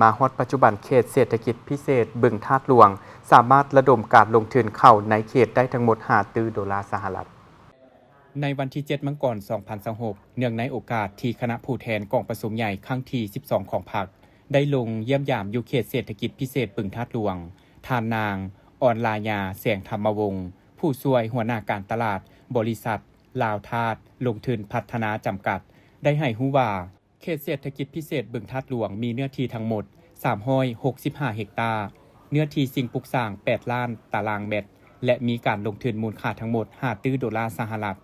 ມາຮອດປັດຈຸບັນ ເຂດເສດຖະກິດພິເສດບຶງທາດຫຼວງ ສາມາດລະດົມການລົງທຶນເຂົ້າໃນເຂດໄດ້ທັງໝົດ ຫ້າຕື້ໂດລາສະຫະລັດ. ໃນວັນທີເຈັດ ມັງກອນ ສອງພັນຊາວຫົກ ເນື່ອງໃນໂອກາດທີ່ຄະນະຜູ້ແທນກອງປະຊຸມໃຫຍ່ຄັ້ງທີສິບສອງຂອງພັກ ໄດ້ລົງຢ້ຽມຢາມຢູ່ເຂດເສດຖະກິດພິເສດບຶງທາດຫຼວງ, ທ່ານນາງ ອອນລາຍາ ແສງທຳມະວົງ ຜູ້ຊ່ວຍຫົວໜ້າການຕະຫຼາດ ບໍລິສັດ ລາວທາດລົງທຶນພັດທະນາຈຳກັດ ໄດ້ໃຫ້ຮູ້ວ່າ ເຂດເສດຖະກິດພິເສດບຶງທາດຫຼວງມີເນື້ອທີ່ທັງໝົດ ສາມຮ້ອຍຫົກສິບຫ້າເຮັກຕາ, ເນື້ອທີ່ສິ່ງປຸກສ້າງ ແປດລ້ານຕາລາງແມັດ ແລະ ມີການລົງທຶນມູນຄ່າທັງໝົດ ຫ້າຕື້ໂດລາສະຫະລັດ.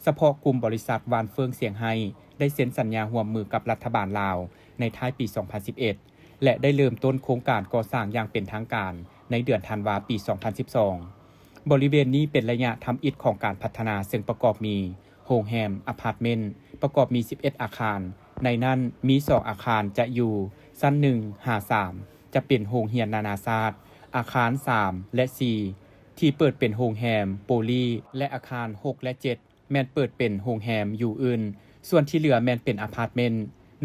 ສະເພາະກຸ່ມບໍລິສັດຫວານເຟີງຊຽງໄຮ້ ໄດ້ເຊັນສັນຍາຮ່ວມມືກັບລັດຖະບານລາວໃນທ້າຍປີສອງພັນສິບເອັດ ແລະ ໄດ້ເລີ່ມຕົ້ນໂຄງການກໍ່ສ້າງຢ່າງເປັນທາງການໃນເດືອນທັນວາປີສອງພັນສິບສອງ. ບໍລິເວນນີ້ເປັນໄລຍະທຳອິດຂອງການພັດທະນາ ເຊິ່ງປະກອບມີໂຮງແຮມ, ອາພາດເມັນ ປະກອບມີສິບເອັດອາຄານ, ໃນນັ້ນມີສອງອາຄານຈະຢູ່ຊັ້ນໜຶ່ງຫາສາມ ຈະເປັນໂຮງຮຽນນານາຊາດ, ອາຄານສາມ ແລະ ສີ່ ທີ່ເປີດເປັນໂຮງແຮມ, ໂປລີ ແລະ ອາຄານຫົກ ແລະ ເຈັດ ແມ່ນເປີດເປັນໂຮງແຮມຢູ່ອື່ນ, ສ່ວນທີ່ເຫຼືອແມ່ນເປັນອາພາດເມັນ.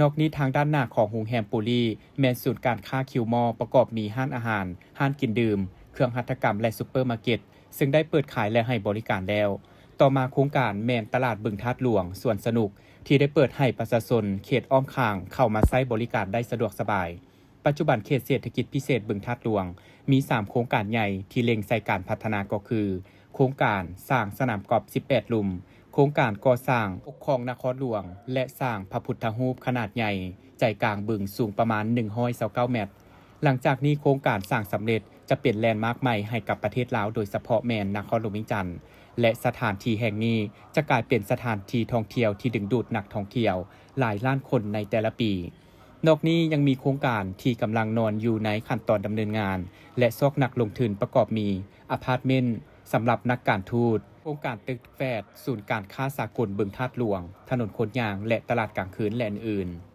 ນອກນີ້ທາງດ້ານໜ້າຂອງໂຮງແຮມໂປລີ ແມ່ນສູນການຄ້າຄິວມໍ ປະກອບມີຮ້ານອາຫານ, ຮ້ານກິນດື່ມ, ເຄື່ອງຫັດຖະກຳ ແລະ ຊຸບເປີມາເກັດ ເຊິ່ງໄດ້ເປີດຂາຍ ແລະ ໃຫ້ບໍລິການແລ້ວ. ຕໍ່ມາໂຄງການແມ່ນຕະຫຼາດບຶງທາດຫຼວງ ສວນສະໜຸກ ທີ່ໄດ້ເປີດໃຫ້ປະຊາຊົນເຂດອ້ອມຂ້າງເຂົ້າມາໃຊ້ບໍລິການໄດ້ສະດວກສະບາຍ. ປັດຈຸບັນເຂດເສດຖະກິດພິເສດບຶງທາດຫຼວງ ມີສາມໂຄງການໃຫຍ່ທີ່ເລັງໃສ່ການພັດທະນາກໍຄື ໂຄງການສ້າງສະໜາມກອບສິບແປດຫຼຸມ, ໂຄງການກໍ່ສ້າງປົກຄອງນະຄອນຫຼວງ ແລະ ສ້າງພະພຸດທະຮູບຂະໜາດໃຫຍ່ໃຈກາງບຶງ ສູງປະມານໜຶ່ງຮ້ອຍຊາວເກົ້າແມັດ. ຫຼັງຈາກນີ້ໂຄງການສ້າງສຳເລັດ ຈະເປັນແລນມາກໃໝ່ໃຫ້ກັບປະເທດລາວ, ໂດຍສະເພາະແມ່ນນະຄອນຫຼວງວຽງຈັນ ແລະ ສະຖານທີ່ແຫ່ງນີ້ຈະກາຍເປັນສະຖານທີ່ທ່ອງທ່ຽວທີ່ດຶງດູດນັກທ່ອງທ່ຽວຫຼາຍລ້ານຄົນໃນແຕ່ລະປີ. ນອກນີ້ຍັງມີໂຄງການທີ່ກຳລັງນອນຢູ່ໃນຂັ້ນຕອນດຳເນີນງານ ແລະ ຊອກນັກລົງທຶນ ປະກອບມີອາພາດເມັນສຳລັບນັກການທູດ, ໂຄງການຕຶກແຝດສູນການຄ້າສາກົນບຶງທາດຫຼວງ, ຖະໜົນຄົນຍ່າງ ແລະ ຕະຫຼາດກາງຄືນ ແລະ ອື່ນໆ.